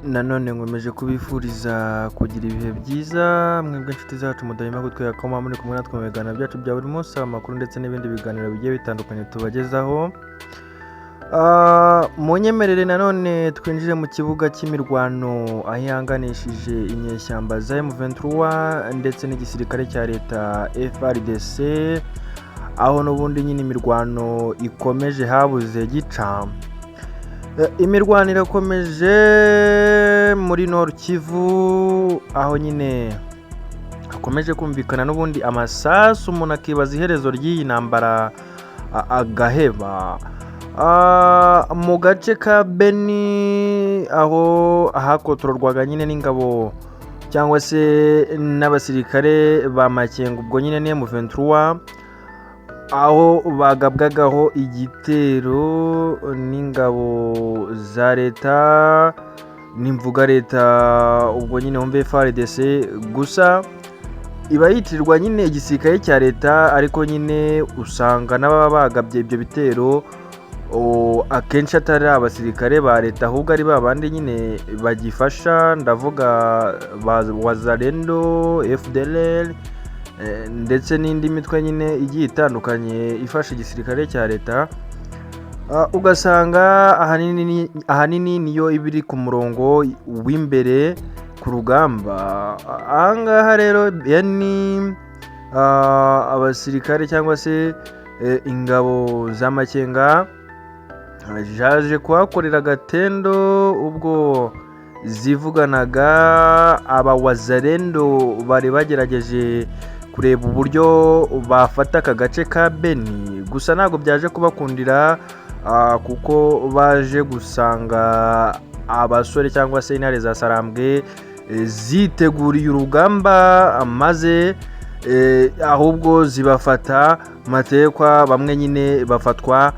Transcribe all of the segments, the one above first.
Nanone nkomeje kubifuriza kugira ibihe byiza, mwebwe inshuti zacu mudahwema kutwereka ko muba muri kumwe natwe mu biganiro byacu bya buri munsi, amakuru ndetse n'ibindi biganiro bigiye bitandukanye tubagezaho. Munyemerere nanone twinjire mu kibuga cy'imirwano aho ihanganishije inyeshyamba za M23 ndetse n'igisirikare cya leta FARDC, aho n'ubundi nyine imirwano ikomeje habuze gica. Imirwano irakomeje muri Nord Kivu, aho nyine hakomeje kumvikana n'ubundi amasasu, umuntu akibaza iherezo ry'iyi ntambara agaheba. Mu gace ka Beni, aho hakotororwaga nyine n'ingabo cyangwa se n'abasirikare ba Makenga, ubwo nyine ni M23, aho bagabwagaho igitero n'ingabo za leta, nimvuga leta ubwo nyine wumve FARDC, gusa iba yitirirwa nyine igisirikare cya leta, ariko nyine usanga n'ababa bagabye ibyo bitero akenshi atari abasirikare ba leta, ahubwo ari ba bandi nyine bagifasha, ndavuga ba Wazalendo, FDLR ndetse n'indi mitwe nyine igiye itandukanye ifasha igisirikare cya leta. Ugasanga ahanini niyo iba iri ku murongo w'imbere ku rugamba. Ahangaha rero ni abasirikare cyangwa se ingabo za Makenga zaje kuhakorera agatendo ubwo zivuganaga aba Wazalendo bari bagerageje kureba uburyo bafata aka gace ka Beni, gusa ntabwo byaje kubakundira, kuko baje gusanga abasore cyangwa se intare za Sarambwe ziteguriye urugamba, maze ahubwo zibafata matekwa, bamwe nyine bafatwa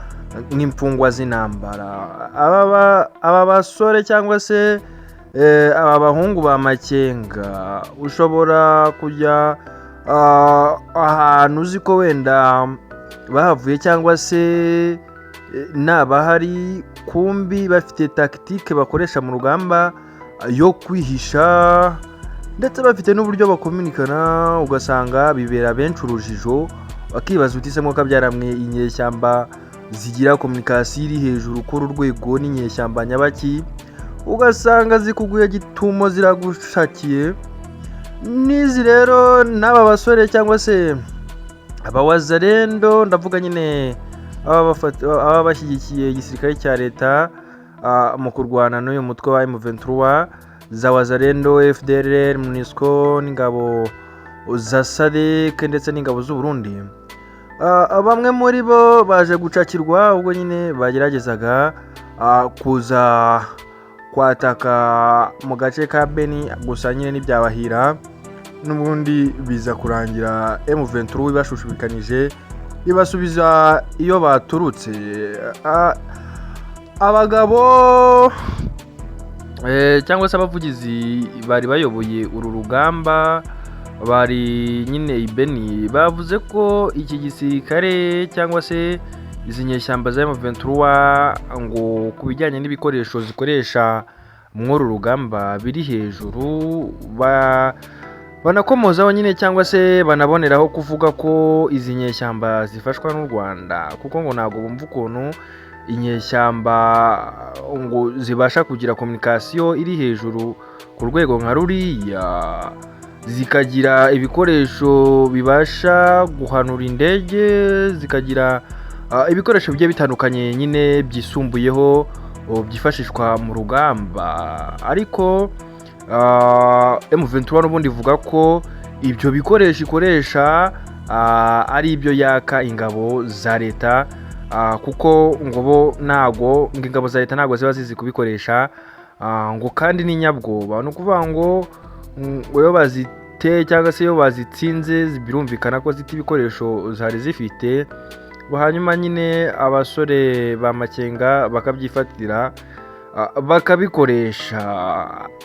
nk'imfungwa z'intambara. Aba basore cyangwa se aba bahungu ba Makenga, ushobora kujya ahantu uzi ko wenda bahavuye cyangwa se nabahari, kumbi bafite tactique bakoresha mu rugamba yo kwihisha, ndetse bafite n'uburyo bakominikana, ugasanga bibera benshi urujijo, bakibaza uti: "Se mwakabyaramwe, inyeshyamba zigira communication iri hejuru kuri uru rwego n'inyeshyamba nyabaki?" Ugasanga zikuguye gitumo, ziragushakiye. N'izi rero n'aba basore cyangwa se abawazarendo, ndavuga nyine ababa bashyigikiye igisirikare cya leta mu kurwana n'uyu mutwe wa M23, za Wazalendo, FDLR, MONUSCO n'ingabo za SADC ndetse n'ingabo z'u Burundi. Bamwe muri bo baje gucakirwa ubwo nyine bageragezaga kuza kwataka mu gace ka Beni, gusa nyine ntibyabahira, n'ubundi biza kurangira M23 ibashushubikanije, ibasubiza iyo baturutse. Abagabo cyangwa se abavugizi bari bayoboye uru rugamba bari nyine i Beni bavuze ko iki gisirikare cyangwa se izi nyeshyamba za M23 ngo ku bijyanye n'ibikoresho zikoresha muri uru rugamba biri hejuru. Banakomozaho nyine cyangwa se banaboneraho kuvuga ko izi nyeshyamba zifashwa n'u Rwanda, kuko ngo ntabwo bumva ukuntu inyeshyamba ngo zibasha kugira communication iri hejuru ku rwego nka ruriya, zikagira ibikoresho bibasha guhanura indege, zikagira ibikoresho bigiye bitandukanye nyine byisumbuyeho byifashishwa mu rugamba. Ariko M23 n'ubundi ivuga ko ibyo bikoresho ikoresha ari ibyo yaka ingabo za leta, kuko ngo bo ntago, ngo ingabo za leta ntabwo ziba zizi kubikoresha, ngo kandi ni nyabwoba. Ni ukuvuga ngo iyo baziteye cyangwa se iyo bazitsinze, birumvikana ko zita ibikoresho zari zifite, hanyuma nyine abasore ba Makenga bakabyifatira, bakabikoresha.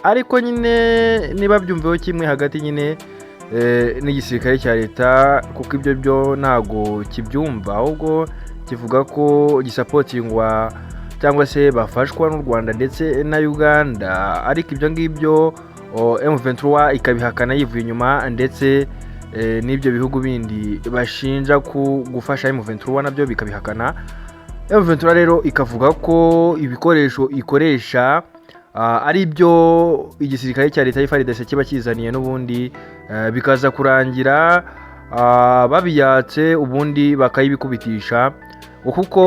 Ariko nyine ntibabyumveho kimwe hagati nyine n'igisirikare cya leta, kuko ibyo byo ntago kibyumva, ahubwo kivuga ko gisapotingwa cyangwa se bafashwa n'u Rwanda ndetse na Uganda, ariko ibyo ngibyo M23 ikabihakana yivuye inyuma, ndetse n'ibyo bihugu bindi bashinja ku gufasha M23 nabyo bikabihakana. M23 rero ikavuga ko ibikoresho ikoresha ari byo igisirikare cya leta FARDC kiba kizaniye n'ubundi, bikaza kurangira babiyatse, ubundi bakayibikubitisha, ngo kuko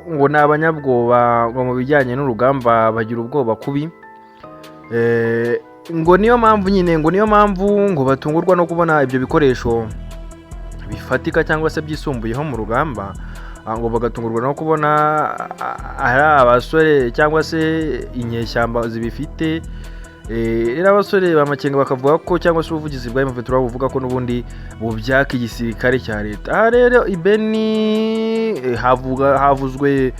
ngo ni abanyabwoba, ngo mu bijyanye n'urugamba bagira ubwoba kubi. Ngo niyo mpamvu nyine, ngo niyo mpamvu ngo batungurwa no kubona ibyo bikoresho bifatika cyangwa se byisumbuyeho mu rugamba, ngo bagatungurwa no kubona ari abasore cyangwa se inyeshyamba zibifite. Rero abasore ba Makenga bakavuga ko, cyangwa se ubuvugizi bwa M23 buvuga ko n'ubundi bubyaka igisirikare cya leta. Aha rero i Beni havuzwe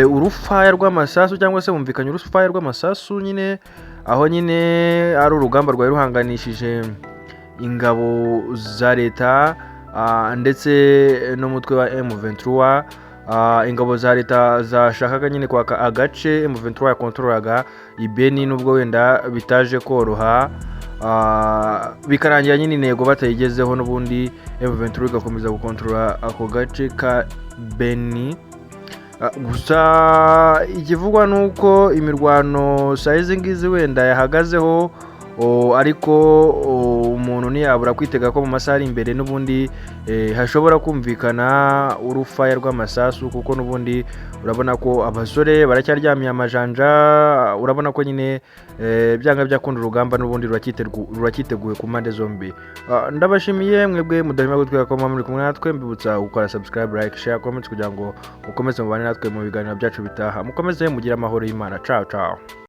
urufaya rw'amasasu, cyangwa se bumvikanye urufaya rw'amasasu nyine, aho nyine ari urugamba rwari ruhanganishije ingabo za leta ndetse n'umutwe wa M23. Ingabo za leta zashakaga nyine kwaka agace M23 yakontorolaga i Beni, nubwo wenda bitaje koroha, bikarangira nyine intego batayigezeho, n'ubundi M23 igakomeza gukontorora ako gace ka Beni. Gusa ikivugwa ni uko imirwano saa izi ngizi wenda yahagazeho, ariko umuntu ntiyabura kwitega ko mu masaha ari imbere n'ubundi hashobora kumvikana urufaya rw'amasasu, kuko n'ubundi urabona ko abasore baracyaryamiye amajanja. Urabona ko nyine byanga byakunda urugamba n'ubundi ruracyiteguye ku mpande zombi. Ndabashimiye mwebwe mudahwema gutwika ko muba muri kumwe natwe. Mbibutsa gukora subscribe, like, share, comment kugira ngo mukomeze mubane natwe mu biganiro byacu bitaha. Mukomeze mugire amahoro y'Imana. Ciao ciao.